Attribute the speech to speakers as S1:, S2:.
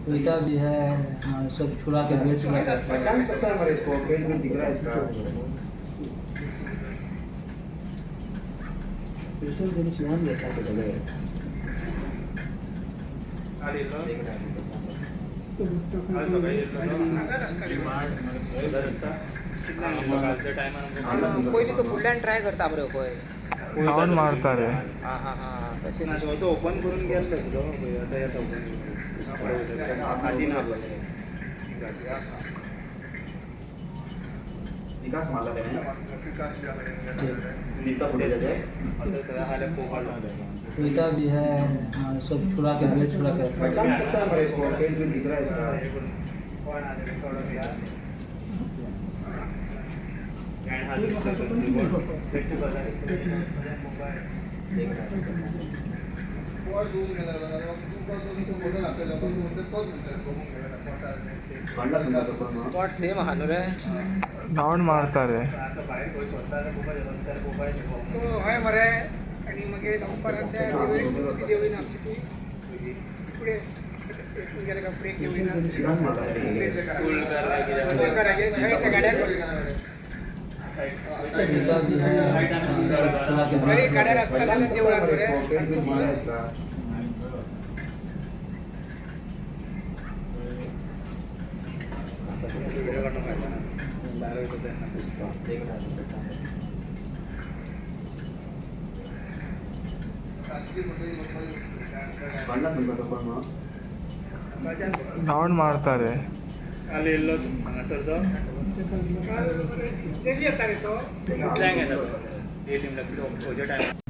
S1: सुविधा भी है। हाँ, सब छुड़ा के बेच रहा है।
S2: पहचान सकता है मरे इसको, पेज में दिख रहा है इसका।
S3: पेशंट कोणी शिवण घेतला ते सगळे।
S4: पयलीं तो फुडल्यान ट्राय करता मरे पळय।
S5: धांवन मारता रे।
S4: हां हां हां तशें।
S6: तो ओपन करून गेल्लो तुजो आतां येता ओपन आदी ना।
S2: विकास मारला त्याने, दिसता फुडें त्याचे।
S1: सुविधा भी है। हाँ, सब छुड़ा के बेच रहा है।
S2: पहचान सकता है मरे इसको, पेज में दिख रहा है इसका। मांडला तुमचा तो पण मग।
S4: स्पॉट सेम आहा न्हू रे।
S5: धांवन मारता रे।
S7: हय मरे, आनी मागीर धांवपाक देवळी ना आमची ती फुडें गेले काय फुडें देवळी ना।
S2: विकास मारला त्याने।
S7: थंय गाड्यार
S1: सुविधा भी है। हाँ, सब छुड़ा के
S7: थंय
S1: बेच रहा
S7: गाड्यार
S1: है।
S7: आसता
S2: पहचान
S7: जाल्यार
S2: सकता है
S7: देवळाक
S2: मरे
S7: मरे।
S2: इसको, पेज में दिख रहा है इसका। मांडला तुमचा तो पण मग।
S5: धांवन मारता रे।
S6: काल येयल्लो हांगासर तो।
S7: डेली येता रे तो।
S6: कितल्यांक येता? डेली म्हणल्यार कितें खंयच्या टायमार?